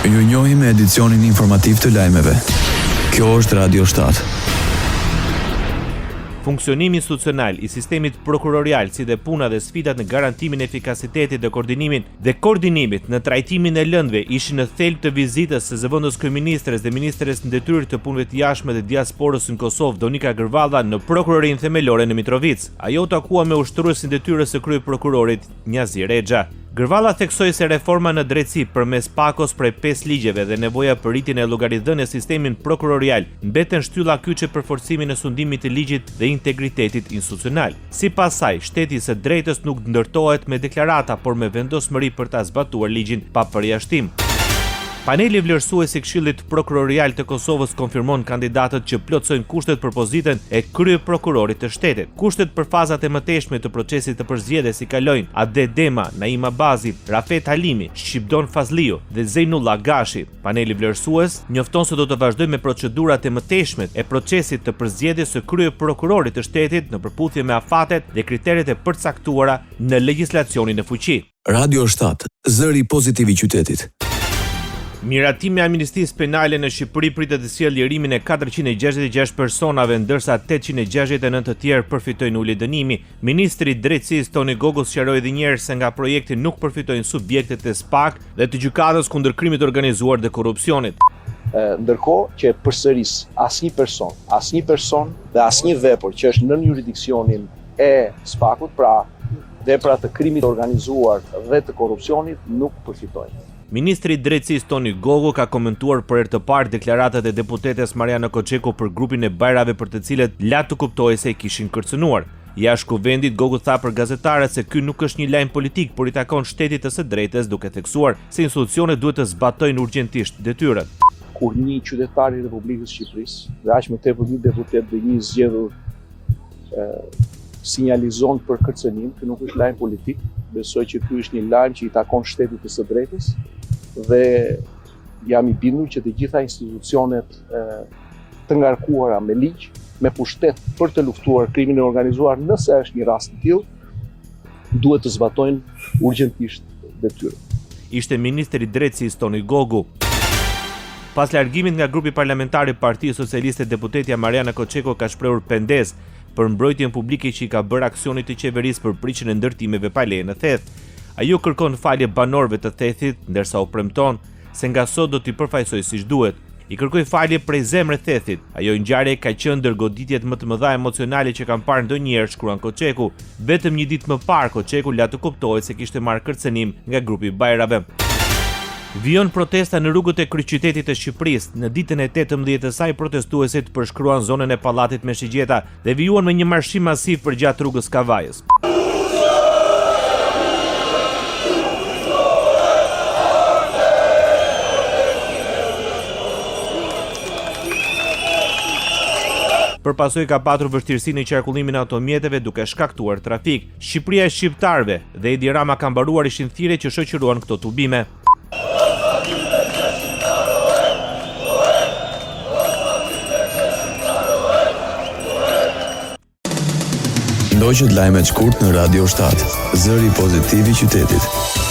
Ju njohim me edicionin informativ të lajmeve. Kjo është Radio 7. Funksionimi institucional i sistemit prokurorial si dhe puna dhe sfidat në garantimin e efikasitetit dhe koordinimin dhe koordinimit në trajtimin e lëndëve ishin në thelb të vizitës së zëvendëskryeministres dhe ministres në detyrë të Punëve të Jashtme dhe Diasporës në Kosovë, Donika Gërvalla në Prokurorinë Themelore në Mitrovicë. Ajo u takua me ushtruesin e detyrës së kryeprokurorit, Njazi Rexha. Gërvalla theksoi se reforma në drejtësi përmes pakos prej pesë ligjeve dhe nevoja për rritjen e llogaridhënies në sistemin prokurorial mbeten shtylla kyçe për forcimin e sundimit të ligjit dhe integritetit institucional. Sipas saj, shteti i së drejtës nuk ndërtohet me deklarata, por me vendosmëri për ta zbatuar ligjin pa përjashtim. Paneli vlerësues i Këshillit Prokurorial të Kosovës konfirmon kandidatët që plotësojnë kushtet për pozitën e kryeprokurorit të shtetit. Kushtet për fazat e mëtejshme të procesit të përzgjedhjes i kalojnë Atdhe Dema, Naim Abazi, Rafet Halimi, Shqipdon Fazliu dhe Zejnullah Gashi. Paneli vlerësues njofton se do të vazhdojë me procedurat e mëtejshme e procesit të përzgjedhjes së kryeprokurorit të shtetit në përputhje me afatet dhe kriteret e përcaktuara në legjislacionin në fuqi. Radio 7, zëri pozitiv i qytetit. Miratimi i amnistisë penale në Shqipëri pritet të sjellë lirimin e 466 personave, ndërsa 869 të tjerë përfitojnë ulje dënimi. Ministri i Drejtësisë Toni Gogu sqaroi edhe një herë se nga projekti nuk përfitojnë subjektet e SPAK dhe të Gjykatës kundër krimit të organizuar dhe korrupsionit. Ndërkohë që e përsëris, asnjë person, asnjë person dhe asnjë vepër që është nën juridiksionin e SPAK-ut, pra vepra të krimit të organizuar dhe të korrupsionit nuk përfitojnë. Ministri i Drejtësisë Toni Gogu ka komentuar për herë të parë deklaratat e deputetes Mariana Koçeku për grupin e Bajrave për të cilët la të kuptohej se e kishin kërcënuar. Jashtë Kuvendit, Gogu tha për gazetarët se ky nuk është një lajm politik, por i takon shtetit të së drejtës, duke theksuar se institucionet duhet të zbatojnë urgjentisht detyrën. Kur një qytetar i Republikës së Shqipërisë, dhe aq më tepër një deputet dhe një i zgjedhur sinjalizon për kërcënim, ky nuk është lajm politik, besoj që ky është një lajm që i takon shtetit të së drejtës dhe jam i bindur që të gjitha institucionet të ngarkuara me ligj, me pushtet për të luftuar krimin e organizuar, nëse është një rast i tillë, duhet të zbatojnë urgjentisht detyrën. Ishte ministri i Drejtësisë Toni Gogu. Pas largimit nga grupi parlamentar i Partisë Socialiste, deputetja Mariana Koçeku ka shprehur pendesë për mbrojtjen publike që i ka bërë aksionit të qeverisë për prishjen e ndërtimeve pa leje në Theth. Ajo kërkon falje banorëve të Thethit, ndërsa u premton se nga sot do t'i përfaqësojë siç duhet. I kërkoj falje prej zemre Thethit. Ajo ngjarje ka qenë ndër goditjet më të mëdha emocionale që kam parë ndonjëherë, shkruan Koçeku. Vetëm një ditë më parë, Koçeku la të kuptohej se kishte marrë kërcënim nga grupi i Bajrave. Vijon protesta në rrugët e kryeqytetit të Shqipërisë. Në ditën e 18 të saj, protestuesit përshkruan zonën e Pallatit me Shigjeta dhe vijuan me një marshim masiv përgjatë rrugës Kavajës. Për pasojë ka patur vështirësi në qarkullimin e automjeteve duke shkaktuar trafik. Shqipëria e shqiptarëve dhe Edi Rama ka mbaruar ishin thirrjet që shoqëruan këto tubime. Ndoqët lajmet shkurt në Radio 7, zëri pozitiv i qytetit.